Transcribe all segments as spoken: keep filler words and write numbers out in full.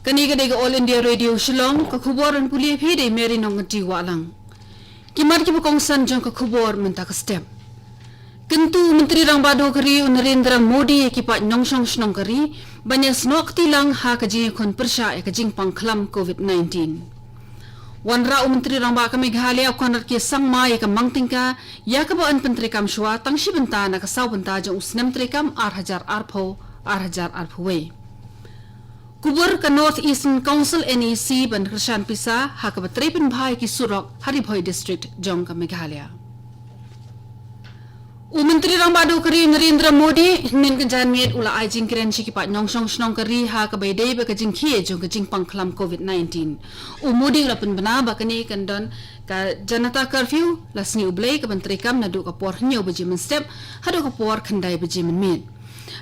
Kane ka dei ka All India Radio Shillong, ka khubor ban pule ïa phi da i Mary Nongkynrih Wahlang. Ki mat kiba kongsan jong ka khubor mynta ka step. Kyntu u Myntri Rangbah Duh ka ri u Narendra Modi ïa ki paid nongshong shnong ka ri ban ïasnoh kti lang ha ka jingïakhun pyrshah ïa ka jingpang khlam COVID nineteen. Wanrah u Myntri Rangbah ka Meghalaya u Conrad K Sangma ïa ka mang tyngka ïa kaba yn pyntreikam shuwa tang shi bynta na ka saw bynta jong u snem treikam ar hajar arphew, ar hajar arphew wei. Kubur ka North Eastern Council, N E C, ban kyrshan pisa ha kaba trei pynbha ïa ki surok ha Ri Bhoi District jong ka Meghalaya. U Myntri Rangbah Duh ka ri u Narendra Modi hynnin ka janmiet u la ai jingkren sha ki paid nongshong shnong ka ri ha kaba ïadei bad ka jingkhie jong ka jingpang khlam COVID nineteen. U Modi u la pynbna ba kane kan don ka Janata Curfew la Sngi U Blei kaban treikam naduh ka por hynñiew baje mynstep haduh ka por khyndai baje mynmiet.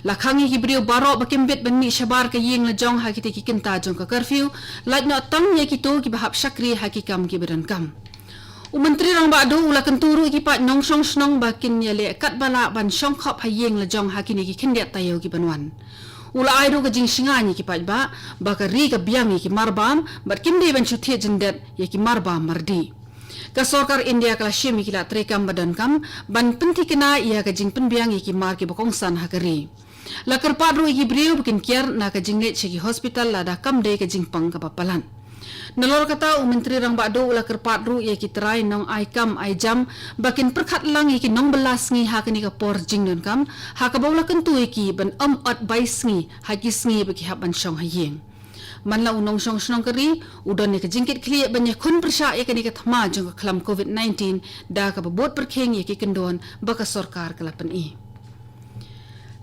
La khang ïa ki briew baroh ba kim bit ban mih shabar ka ïing la jong ha kitei ki kynta jong ka curfew, lait noh tang ïa kito kiba hap shakri ha ki kam kiba donkam. U Myntri Rangbah Duh u la kyntu ruh ïa ki paid nongshong shnong ba kin ïaleh katba lah ban shong khop ha ïing la jong ha kine ki khyndiat taïew kiban wan. U la ai ruh ka jingshngaiñ ïa ki paidbah ba ka ri ka biang ïa ki marbam bad kim dei ban shu thied jyndet ïa ki marbam mardi. Ka sorkar India ka la shim ïa ki lad treikam ba donkam ban pynthikna ïa ka jingpynbiang ïa ki mar kiba kongsan ha ka ri. La kyrpad ruh ïa ki briew ba kin kiar na ka jingleit sha ki hospital lada kam dei ka jingpang kaba palat. Nalor kata, u Myntri Rangbah Duh u la kyrpad ruh ïa ki trai nong ai kam ai jam ba kin pyrkhat lang ïa ki nongbylla sngi ha kane ka por jingdonkam, ha kaba u la kyntu ïa ki ban ym ot bai sngi ha ki sngi ba ki hap ban shong ha ïing. Man la u nongshong shnong ka ri, u don ïa ka jingkitkhlieh ban ïakhun pyrshah ïa kane ka thma jong ka khlam COVID nineteen da kaba bud pyrkhing ïa ki kyndon ba ka sorkar ka la pyni.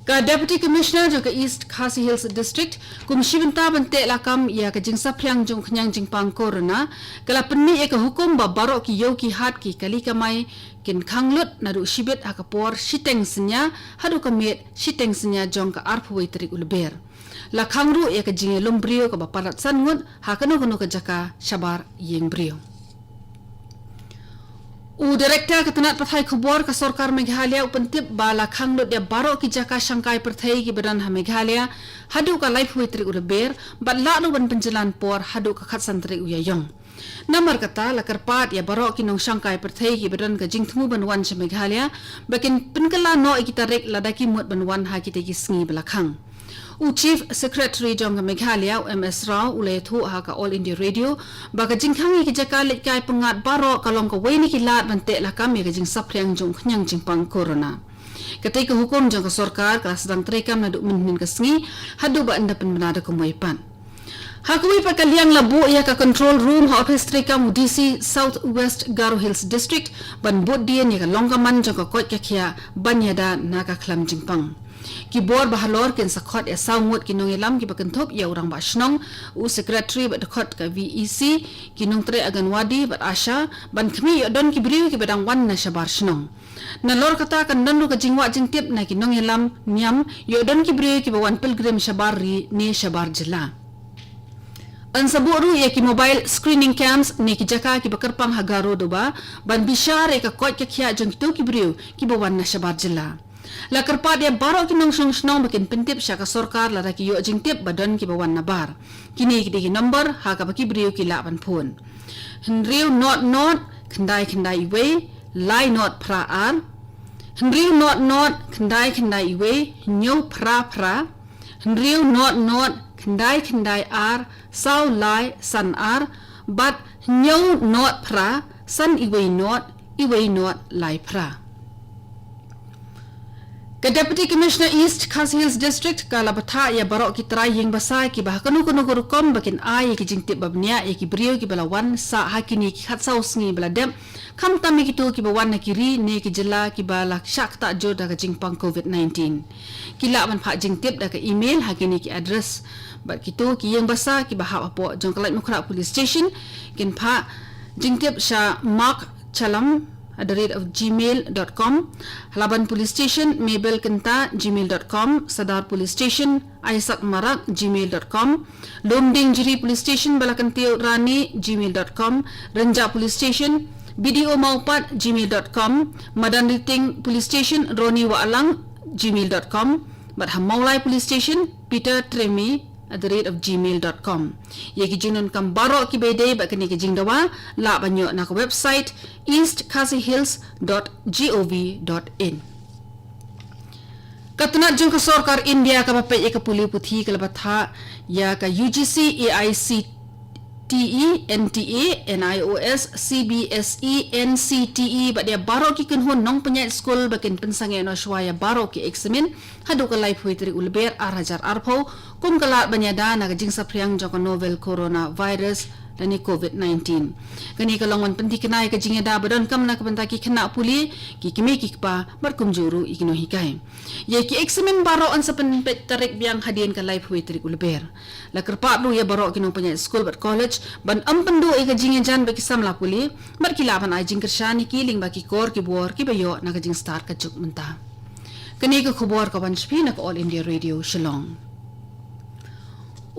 Ka Deputy Commissioner jong ka East Khasi Hills District, kum shi bynta ban teh lakam ïa ka jingsaphriang jong u khñiang jingpang Corona, ka la pynmih ïa ka hukum ba baroh ki ïew ki hat, ki kali kamai kin khang lut naduh shibit ha ka por shiteng synñia haduh ka miet shiteng synñia jong ka arphew wei tarik u Lber. La khang ruh ïa ka jingïalum briew kaba palat san ngut ha kano kano ka jaka shabar ïing briew. U Director ka tnat pathai khubor ka sorkar Meghalaya u pyntip ba la khang lut ïa baroh ki jaka shangkai pyrthei kiba don ha Meghalaya haduh ka laiphew wei tarik u Lber, bad lah ruh ban pynjlan por haduh ka khatsan tarik u Ïaïong. Namar kata, la kyrpad ïa baroh ki nongshangkai pyrthei kiba don ka jingthmu ban wan sha Meghalaya ba kin pynkylla noh ïa ki tarik lada ki mut ban wan ha kitei ki sngi ba la khang. U Chief Secretary jong ka Meghalaya, u M S Rao, u la ïathuh ha ka All India Radio ba ka jingkhang ïa ki jaka leit kai pyngngad baroh ka long kawei na ki lad ban teh lakam ïa ka jingsaphriang jong u khñiang jingpang Corona. Katei ka hukum jong ka sorkar ka la sdang treikam naduh mynhynnin ka sngi haduh ba yn da pynbna da kumwei pat. Ha kawei pat ka liang, la buh ïa ka control room ha ophis treikam u D C South West Garo Hills District ban bud dien ïa ka long ka man jong ka koit ka khiah ban ïada na ka khlam jingpang. Ki bor ba halor kin sa khot ïa saw ngut ki nongïalam kiba kynthup ïa u rangbah shnong, u secretary bad dkhot ka V E C, ki nongtrei Anganwadi bad ASHA, ban khmih ïoh don ki briew kiba dang wan na shabar shnong. Nalor kata, kan don ruh ka jingwad jingtip na ki nongïalam niam ïoh don ki briew kiba wan pilgrim shabar ri ne shabar jylla. Yn sa buh ruh ïa ki mobile screening camps ne ki jaka kiba kyrpang ha Garo Doba ban bishar ïa ka koit ka khiah jong kito ki briew kiba wan na shabar jylla. La kyrpad ïa baroh ki nongshong shnong ba kin pyntip sha ka sorkar lada ki ïoh jingtip ba don kiba wan nabar. Kine ki dei ki number ha kaba ki briew ki lah ban phone: hynriew nod nod khyndai khyndai wei lai nod phra ar, hynriew nod nod khyndai khyndai wei hynñiew phra phra, hynriew nod nod khyndai khyndai ar saw lai san ar, bad hynñiew nod phra san wei nod wei nod lai phra. Ka Deputy Commissioner East Khasi Hills District ka la bthah ïa baroh ki trai ïing basa kiba ha kano kano ka rukom ba kin ai ïa ki jingtip ba bniah ïa ki briew kiba la wan sah ha kine ki khatsaw sngi ba la dep, khamtam ïa kito kiba wan na ki ri ne ki jylla kiba la shah ktah jur da ka jingpang COVID nineteen. Ki lah ban phah jingtip da ka email ha kine ki address. Bad kito ki ïing basa kiba hap hapoh jong ka Laitumkhrah Police Station kin phah jingtip sha Mark Chalam at the rate of gmail dot com, Halaban Police Station, Mabel Kynta, gmail dot com, Sadar Police Station, Isaac Marak, gmail dot com, Lumdiengjri Police Station, Balakyntiew Rani, gmail dot com, Rynjah Police Station, B D O Mawpat, gmail dot com, Madanrting Police Station, Ronnie Wahlang, gmail dot com, bad ha Mawlai Police Station, Peter Tremi, at the rate of gmail dot com. Ïa ki jingdonkam baroh kiba ïadei bad kane ka jingdawa lah ban ïoh na ka website east khasi hills dot gov dot in. Ka tnat jong ka sorkar India kaba peit ïa ka pule puthi ka la bthah ïa ka U G C, A I C T E, N T A, N I O S, C B S E, N C T E bad ïa baroh ki kynhun nongpynïaid skul ba kin pynsangeh noh shuwa ïa baroh ki eksamin haduh ka laiphew tarik u Lber ar hajar arphew, kum ka lad ban ïada na ka jingsaphriang jong ka novel coronavirus lane covid nineteen. Kane ka long ban pynthikna ïa ka jingïada ba donkam na ka bynta ki khynnah pule, ki kmie ki kpa bad kumjuh ruh ïa ki nonghikai. Ïa ki eksamin baroh yn sa pynpeit tarik biang hadien ka laiphew tarik u Lber. La kyrpad ruh ïa baroh ki nongpynïaid skul bad college ban ym pynduh ïa ka jingïajan bad ki samla pule bad ki lah ban ai jingkyrshan ïa ki lyngba ki kor ki bor kiba ïoh na ka jingstad ka juk mynta. Kane ka khubor ka wan sha phi na ka All India Radio Shillong.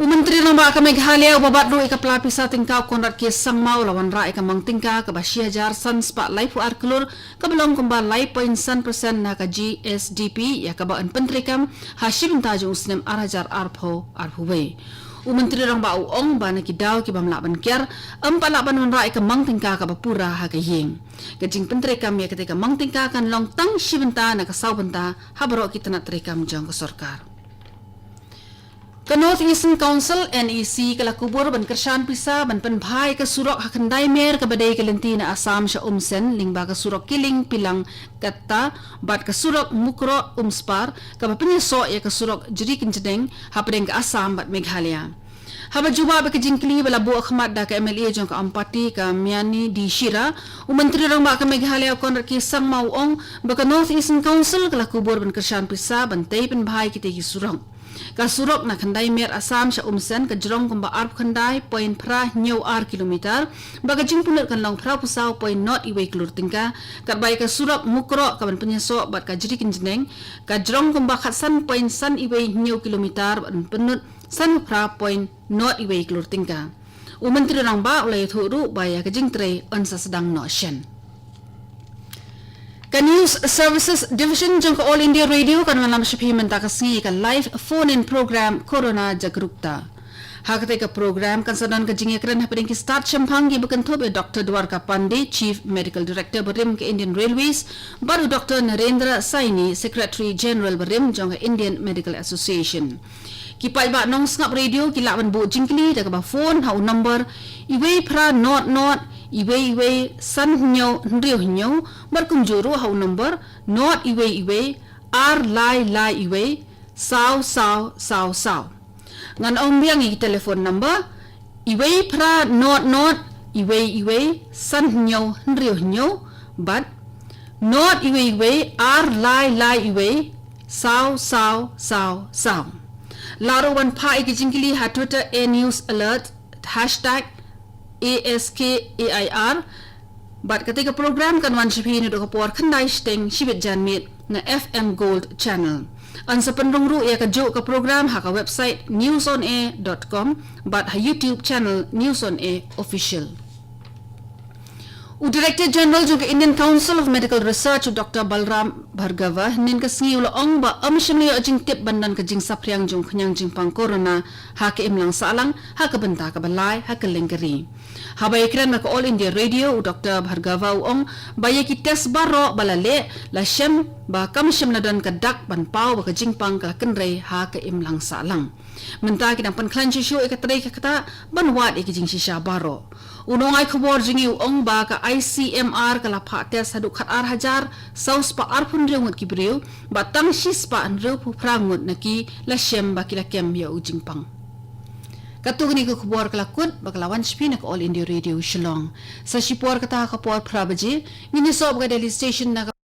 U Myntri Rangbah ka Meghalaya uba bat ruh ïa ka pla pisa tyngka u Conrad K Sangma u la wanrah ïa ka mang tyngka kaba shi hajar san spah laiphew ar klur kaba long kumba lai point san percent na ka G S D P ïa kaba yn pyntreikam ha shi bynta jong u snem ar hajar arphew arphew wei. U Myntri Rangbah u ong ba na ki daw ki bym lah ban kiar, ym pat lah ban wanrah ïa ka mang tyngka kaba pura ha ka ïing. Ka jingpyntreikam ïa katei ka mang tyngka kan long tang shi bynta na ka saw bynta ha baroh ki tnat treikam jong ka sorkar. Ka North Eastern Council, N E C, ka la kubur ban kyrshan pisa ban pynbha ïa ka surok ha khyndai mer kaba dei ka lynti na Assam sha Umsen, lyngba ka surok Killing Pilang Katta bad ka surok Mukroh Umspar, kaba pynïasoh ïa ka surok Jri Kynjneng hapdeng ka Assam bad Meghalaya. Haba jubab ïa ka jingkylli ba la buh khmat da ka M L A jong ka Ampati, ka Miani D Shira, u Myntri Rangbah ka Meghalaya u Conrad K Sangma u ong ba ka North Eastern Council ka la kubur ban kyrshan pisa ban tei pynbha ïa kitei ki surok. Ka surok na khyndai mer Assam sha Umsen ka jrong kumba arphew khyndai point phra hynñiew ar kilometer, ba ka jingpynlut kan long phraphew saw point nod iwei klur tyngka, katba ïa ka surok Mukroh kaban pynïasoh bad ka Jri Kynjneng ka jrong kumba khatsan point san iwei hynñiew kilometer, ban pynlut sanphew phra point nod iwei klur tyngka. U Myntri Rangbah u la ïathuh ruh ba ïa ka jingtrei yn sa sdang noh shen. Ka News Services Division jong ka All India Radio kan wanlam sha phi mynta ka sngi ka live phone-in program Corona Jagrukta. Ha katei ka program kan sa don ka jingïakren hapdeng ki stad shemphang kiba kynthup ïa Doctor Dwarka Pandey, Chief Medical Director barim ka Indian Railways, bad u Doctor Narendra Saini, Secretary General barim jong ka Indian Medical Association. Ki paidbah nongsngap radio ki lah ban buh jingkylli da kaba phone ha u number iwei phra nod nod iwei iwei san hynñiew hynriew hynñiew, bad kumjuh ruh ha u number nod iwei iwei ar lai lai iwei saw saw saw saw. Ngan ong biang ïa ki telephone number: iwei phra nod nod iwei iwei san hynñiew hynriew hynñiew bad nod iwei iwei ar lai lai iwei saw saw saw saw. Lah ruh ban phah ïa ki jingkylli ha Twitter A News Alert, hashtag A S K A I R. Bad katei ka program kan wan sha phi naduh ka por khyndai shiteng shibit janmiet na F M Gold Channel. Yn sa pynrung ruh ïa kajuh ka program ha ka website news on air dot com bad ha YouTube channel News on Air Official. U Director General jong ka Indian Council of Medical Research, u Doctor Balram Bhargava, hynnin ka sngi u la ong ba ym shym la ïoh jingtip ban don ka jingsaphriang jong u khñiang jingpang corona ha ka imlang sahlang ha ka bynta kaba lai ha kylleng ka ri. Haba ïakren bad ka All India Radio, u Doctor Bhargava u ong ba ïa ki test baroh ba la leh la shem ba kam shym la don ka dak ban paw ba ka jingpang ka la kynrei ha ka imlang sahlang. Mynta ki dang pynkhlaiñ shuh shuh ïa ka trei ka ktah ban wad ïa ki jingshisha baroh. U nongai khubor jong ngi u ong ba ka I C M R ka la phah test haduh khatar hajar saw spah arphew hynriew ngut ki briew, bad tang shi spah hynriewphew phra ngut na ki la shem ba ki la kem ïa u jingpang. Katto katne ka khubor ka la kut bad ka la wan sha phi na ka All India Radio Shillong. Sa shipor kata ha ka por phra baje ngin ïasoh bad ka Delhi Station na ka